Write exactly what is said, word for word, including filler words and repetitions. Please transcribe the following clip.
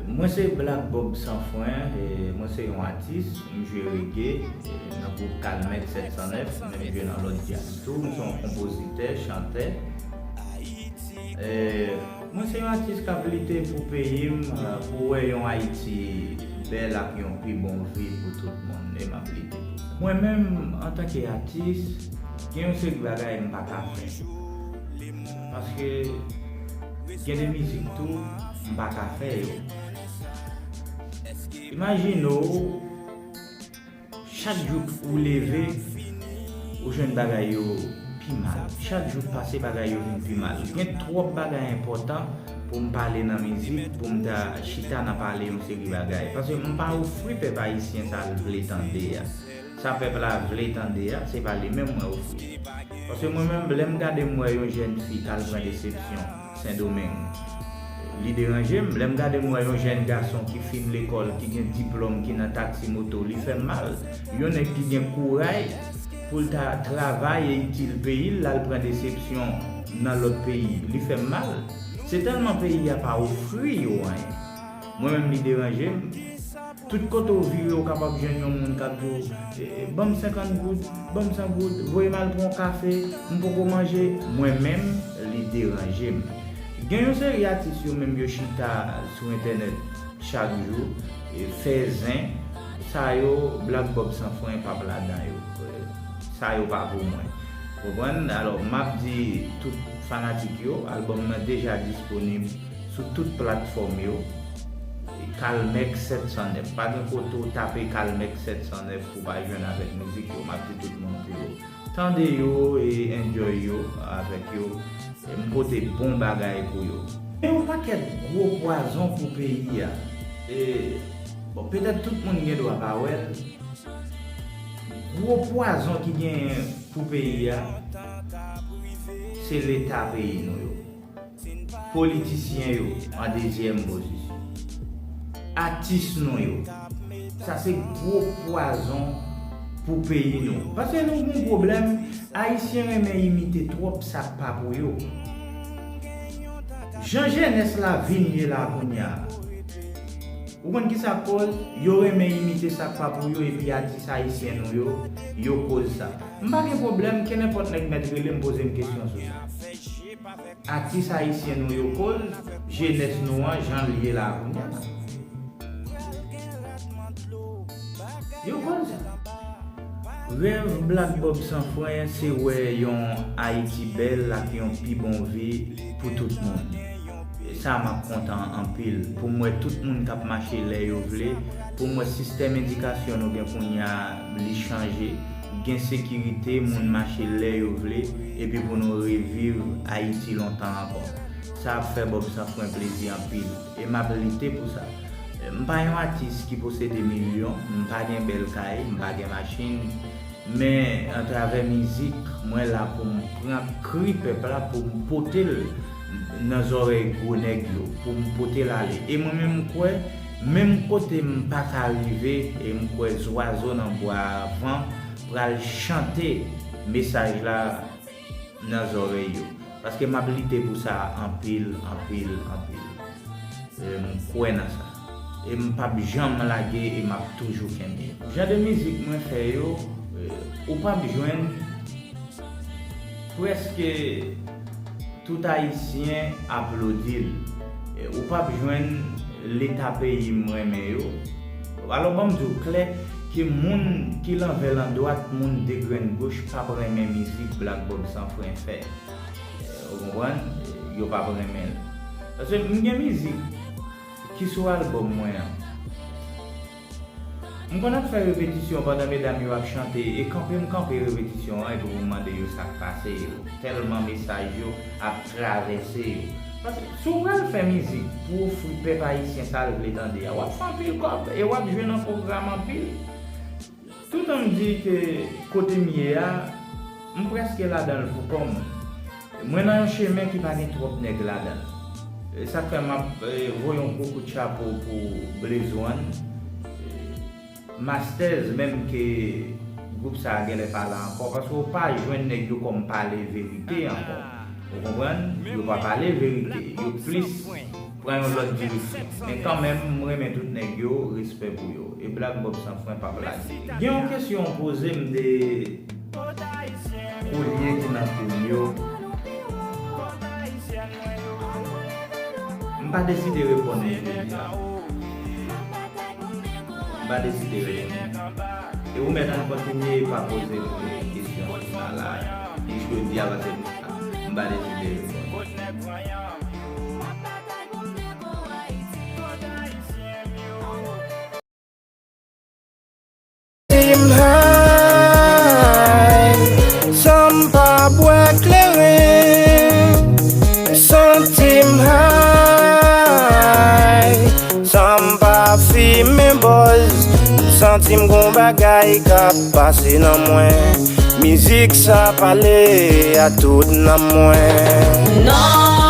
Mwen se Black Bob San Fren, e mwen se yon atis, m jwe reggae, e nan gwoup Kalmèk sèt san nèf, menm jwe nan lòt djaz tou, m se yon konpozitè, chantè. E mwen se yon atis k ap lite pou peyi m, pou wè yon Ayiti bèl ak yon pi bon vi pou tout moun, e m ap lite pou sa. Mwen menm, antanke atis, gen yon seri bagay m pa ka fè. Paske gen de mizik tou, m pa ka fè yo. Imajine w, chak jou ou leve, ou jwenn bagay yo pi mal. Chak jou k pase, bagay yo vin pi mal. Gen twòp bagay enpòtan pou m pale nan mizik, pou m ta chita nan pale yon seri bagay. Paske m pa ofri pèp ayisyen sa l vle tande a. Sa pèp la vle tande a, se pa li menm mwen ofri. Paske mwen menm, lè m gade m wè yon jèn fi k al pran desepsyon Sendomeng, li deranje m. Lè m gade m wè yon jèn gason ki fin lekòl, ki gen diplòm, ki nan taksi moto, li fè m mal. Yon nèg ki gen kouray pou l ta travay e itil peyi l, l al pran desepsyon nan lòt peyi, li fè m mal. Se tèlman peyi a pa ofri yo anyen. Mwen menm, li deranje m. Tout kote w vire, w kapab jwenn yon moun k ap di w, "E, e, ban m senkant goud, ban m san goud, voye m al pran yon kafe, m poko manje." Mwen menm, li deranje m. Gen yon seri atis yo menm yo chita sou entènèt chak jou, e, fè zen, sa yo, Black Bob San Fren p ap ladan yo. E, sa yo pa pou mwen. Konprann? Alò, m ap di tout fanatik yo, albòm nan deja disponib sou tout platfòm yo. Kalmèk sèt san nèf. Pa gen kote w tape Kalmèk sèt san nèf pou pa jwenn avèk mizik yo. M ap di tout moun pou yo tande yo e enjoy yo avèk yo. E m pote bon bagay pou yo. Gen yon pakèt gwo pwazon pou peyi a. E, bon, petèt tout moun gen dwa pa wè l. Gwo pwazon ki genyen pou peyi a, se leta peyi nou yo. Politisyen yo an dezyèm pozisyon. Atis nou yo. Sa se gwo pwazon pou peyi nou. Paske nou gen yon pwoblèm, Ayisyen renmen imite twòp sa k pa pou yo. Jan jenès la vin ye la kounye a, ou konn ki sa k koz? Yo renmen imite sa k pa pou yo, epi atis ayisyen nou yo, yo koz sa. M pa gen pwoblèm, kenenpòt nèg mèt rele m, poze m kesyon sou sa. Atis ayisyen nou yo koz jenès nou an jan l ye la kounye a. Yo koz. Rèv Black Bob San Fren se wè yon Ayiti bèl ak yon pi bon vi pou tout moun. E sa m ap kontan anpil pou m wè tout moun k ap mache lè yo vle, pou m wè sistèm edikasyon nou gen kounye a, li chanje, gen sekirite, moun mache lè yo vle, epi pou nou reviv Ayiti lontan ankò. Sa ap fè Bob San Fren plezi anpil, e m ap lite pou sa. M pa yon atis ki posede milyon, m pa gen bèl kay, m pa gen machin, men atravè mizik, mwen la pou m pran kri pèp la, pou m pote l nan zòrèy gwo nèg yo, pou m pote l ale. E mwen menm m kwè, menm kote m pa ka rive, e m kwè zwazo nan bwa a, van, pral chante mesaj la nan zòrèy yo. Paske m ap lite pou sa anpil, anpil, anpil. E m kwè nan sa. E m p ap janm lage e m ap toujou kenbe. Jan de mizik mwen fè yo, e, ou p ap jwenn prèske tout Ayisyen aplodi l. E, ou p ap jwenn leta peyi m renmen yo. Alò, ban m di w klè ke moun ki lanvè landwat, moun degrenn goch p ap renmen mizik Black Bob San Fren fè. Ou konprann? Yo p ap renmen l. Paske m gen mizik ki sou albòm mwen an. M konn ap fè repetisyon pandan medam yo ap chante, e kanpe m kanpe repetisyon an, epi pou m mande yo sa k pase yo. Tèlman mesaj yo ap travèse yo. Paske si w pral fè mizik pou ofri pèp ayisyen sa l vle tande a, w ap fè anpil kòb e w ap jwe nan pwogram anpil. Toutan m di ke kote m ye a, m prèske ladan l pou kò m. Mwen nan yon chemen ki pa gen twòp nèg ladan l. E sa k fè m ap, e, voye yon gwo kout chapo pou Blaze One, e, Masters, menm ke gwoup sa a genlè pa la ankò, paske w pa jwenn nèg yo kòm pale verite ankò. Ou konprann? Yo pa pale verite. Yo plis Pran yon lòt direksyon. Men kanmenm, m renmen tout nèg yo, respè pou yo. E Black Bob San Fren p ap lage. Gen yon kesyon w poze m de kolye ki nan kou m yo. M pa deside reponn ou jodi a. M pa deside reponn. E ou mèt ann kontinye pa poze m kesyon sa la. Jis jodi a, paske m pa deside reponn. Team High, san m pa bwè kleren. Santi m high, san m pa fimen bòz. M santi m gon bagay k ap pase nan mwen. Mizik sa pale a tout nanm mwen. Non,